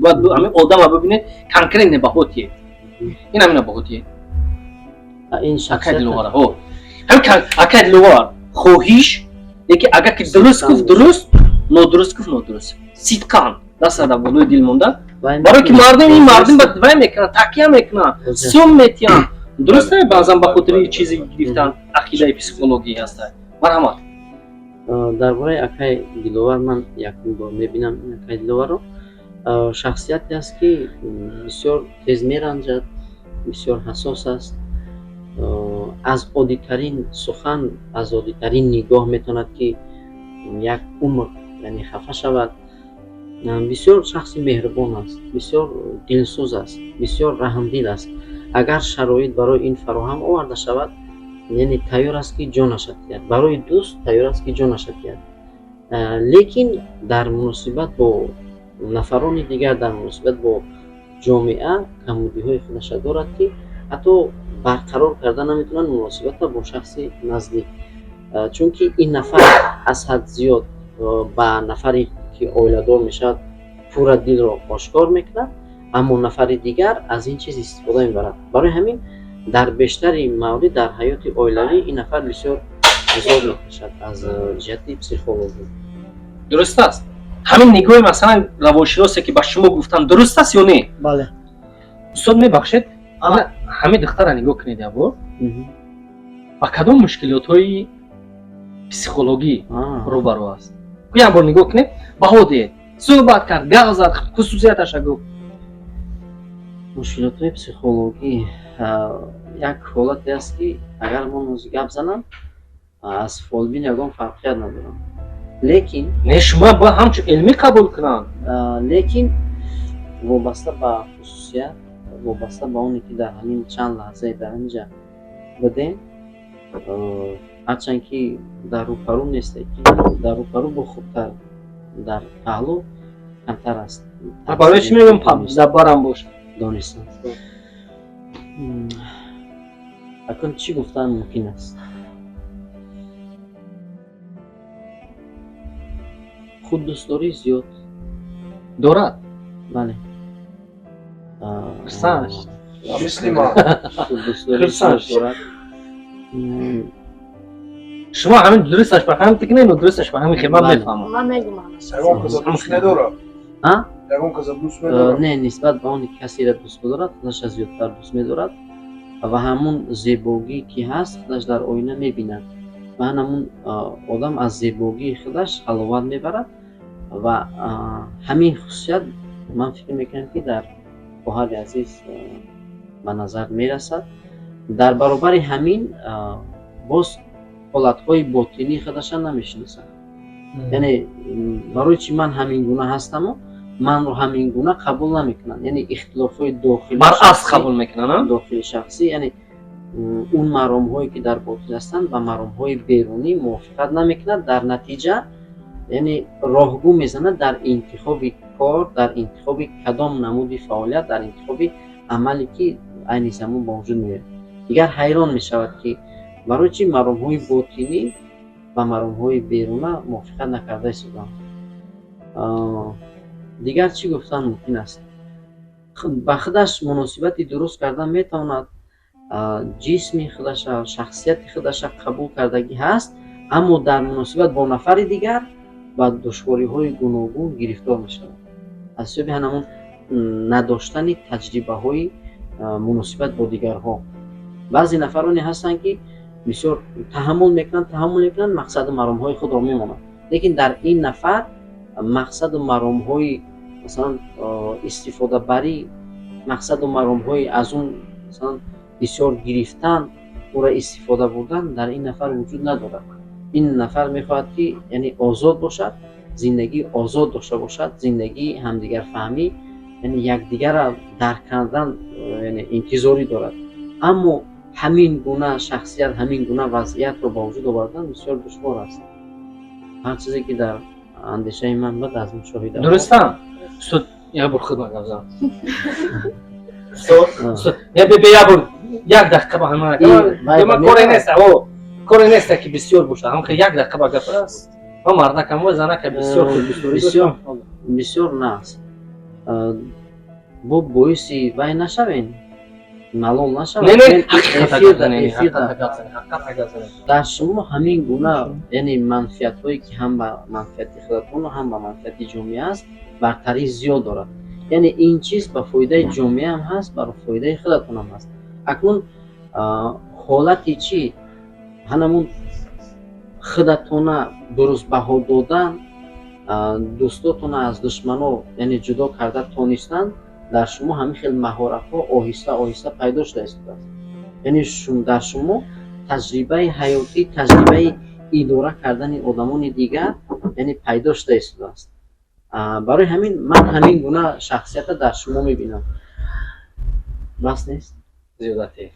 Бояд ҳамин одама бибинед, конкретно баҳо тиед. Ин ҳамина баҳо тиед. Ин Акай шахсият. Диловара, ҳо, ҳамин акай Диловар хоҳиш леки агар ки дуруст гуфт, дуруст, нодуруст гуфт, нодуруст, сидқан даста дар болои дил монда, барои ки мардум, ин мардум ба вай мекунанд, такя мекунанд, сум метиҳанд, дуруст не? Баъзан ба хотири чизе гирифтан ақидаи психологӣ ҳаста. Марҳамат. Дар бораи акай Диловар ман якум бор мебинам ин акай Диловарро. Шахсияте аст, ки бисёр тез меранҷад, бисёр ҳассос аст. Аз оддитарин сухан, аз оддитарин нигоҳ метавонад, ки як умр, яъне, хафа шавад. Бисёр шахси меҳрубон аст, бисёр дилсӯз аст, бисёр раҳмдил аст. Агар шароит барои ин фароҳам оварда шавад, яъне тайёр аст, ки ҷонаша диҳад барои дӯст, тайёр аст, ки ҷонаша диҳад. Лекин дар муносибат бо нафарони дигар, дар муносибат бо ҷомеа камбудиҳои худаша дорад, ки ҳатто барқарор карда наметавонад муносибатро бо шахси наздик. Чунки ин нафар аз ҳад зиёд ба нафаре ки оиладор мешавад пурра дилро ошкор мекунад, аммо нафари дигар аз ин чиз истифода мебарад. Барои ҳамин дар бештари маврид дар ҳаёти оилавӣ ин нафар бисёр азоб мекашад аз ҷиҳати психологӣ. Дуруст аст. Ҳамин нигоҳи, масалан, равоншиносе, ки ба шумо гуфтам, дуруст аст ё не? Бале. Устод, мебахшед, ҳамин духтара нигоҳ кунед якбор, ба кадом мушкилотҳои психологӣ рӯбарӯ аст? Як бор нигоҳ кунед, баҳо диҳед. Суҳбат кард, гап зад, хусусияташа гуфт. Мушкилотҳои психологӣ як ҳолате аст, ки агар мо нози гап занам, аз фолбин ягон фарқият надорам, лекин Не, шумо бояд ҳамчун илмӣ қабул кунанд. Лекин вобаста ба хусусият, вобаста ба оне ки дар ҳамин чанд лаҳзае дар инҷа будем, ҳарчанд ки дар рӯпарӯ несте, ки дар рӯпарӯ бо хубтар, дар паҳлӯ камтар аст. Барои чӣ мегӯям, забарам бош. Донистан. Акун чӣ гуфтан мумкин аст? Худдӯстдории зиёд дорад. Бале. Хурсанд шуд. Мисли ман. Худдӯстдории Хурсанд зиёд дорад. Шумо ҳамин дурусташ ба ҳамин тикне, нодурусташ ба ҳамин хел ман Бале. мефаҳмам. Ман мегумам. Ягон каса дӯст медорад? А? Ягон каса дӯст медорад? Не, нисбат ба оне ки касеро дӯст бидорад, худаша зиёдтар дӯст медорад ва ҳамун зебогӣ ки ҳаст, худаш дар оина мебинад ва ҳамун одам аз зебогии худаш ҳаловат мебарад ва ҳамин хусусият, ман фикр мекунам, ки дар хоҳари азиз ба назар мерасад. Дар баробари ҳамин боз ҳолатҳои ботинии худаша намешиносад, яъне барои чӣ ман ҳамин гуна ҳастаму манро ҳамин гуна қабул намекунанд, яъне ихтилофҳои дохили баръакс шахсӣ- қабул мекунанд, а? Дохили шахсӣ, яъне он маромҳое ки дар ботин ҳастанд, ба маромҳои берунӣ мувофиқат намекунад. Дар натиҷа, яъне, роҳгӯ мезанад дар интихоби кор, дар интихоби кадом намуди фаъолият, дар интихоби амале ки айни замон ба вуҷуд меояд. Дигар ҳайрон мешавад, ки барои чӣ маромҳои ботинӣ ба маромҳои беруна мувофиқат накарда истоданд. Дигар чӣ гуфтан мумкин аст? Ба худаш муносибати дуруст кардан метавонад, ҷисми худаша, шахсияти худаша қабул кардагӣ ҳаст, аммо дар муносибат бо нафари дигар ба душвориҳои гуногун гирифтор мешавад аз ҳисоби ҳамон надоштани таҷрибаҳои муносибат бо дигарҳо. Баъзе нафароне ҳастанд, ки бисёр таҳаммул мекунанд, таҳаммул мекунанд, мақсаду маромҳои худро мемонанд, лекин дар ин нафар мақсаду маромҳои, масалан, истифодабарӣ, мақсаду маромҳои аз он, масалан, бисёр гирифтан, ӯра истифода бурдан дар ин нафар вуҷуд надорад. Ин нафар мехоҳад, ки, яъне, озод бошад, зиндагии озод дошта бошад, зиндагии ҳамдигарфаҳмӣ, яъне якдигарро дарк кардан, яъне интизорӣ дорад. Аммо ҳамин гуна шахсият, ҳамин гуна вазъиятро ба вуҷуд овардан бисёр душвор аст. Ҳар чизе ки дар андешаи ман буд аз мушоҳидаҳо. Дурустам, устод? Як бор худмат гап зан, устод. Я бе, як бор, як дақиқа ба ҳама. Вай Ман ба коре мебарад. нест, о, коре нест, ки бисёр боша, ҳам як дақиқа ба гап аст. Ма мардакам, ва занака бисёр худдӯстдорӣ Бисёр. доштам. Бисёр нағз. Бо боиси вай нашавен, малол нашавед. Не, не. Эфир Ҳақиқата да, гап занед, эфир да. ҳақиқата гап занед, ҳақиқата гап занед. Дар шумо ҳамин гуна, яъне манфиатҳое, ки ҳам ба манфиати худатону, ҳам ба манфиати ҷомеа аст, бартарии зиёд дорад. Яъне ин чиз ба фоидаи ҷомеаам ҳаст, ба фоидаи худатонам ҳаст. Акнун ҳолати чӣ, ҳанамун худатона дуруст баҳо додан, дӯстотона аз душмано, яъне ҷудо карда тонистан, дар шумо ҳамин хел маҳоратҳо оҳиста оҳиста пайдо шуда истодааст. Яъне дар шумо таҷрибаи ҳаётӣ, таҷрибаи идора кардани одамони дигар, яъне пайдо шуда истодааст. Барои ҳамин ман ҳамин гуна шахсията дар шумо мебинам. Бас нест? Зиёдате.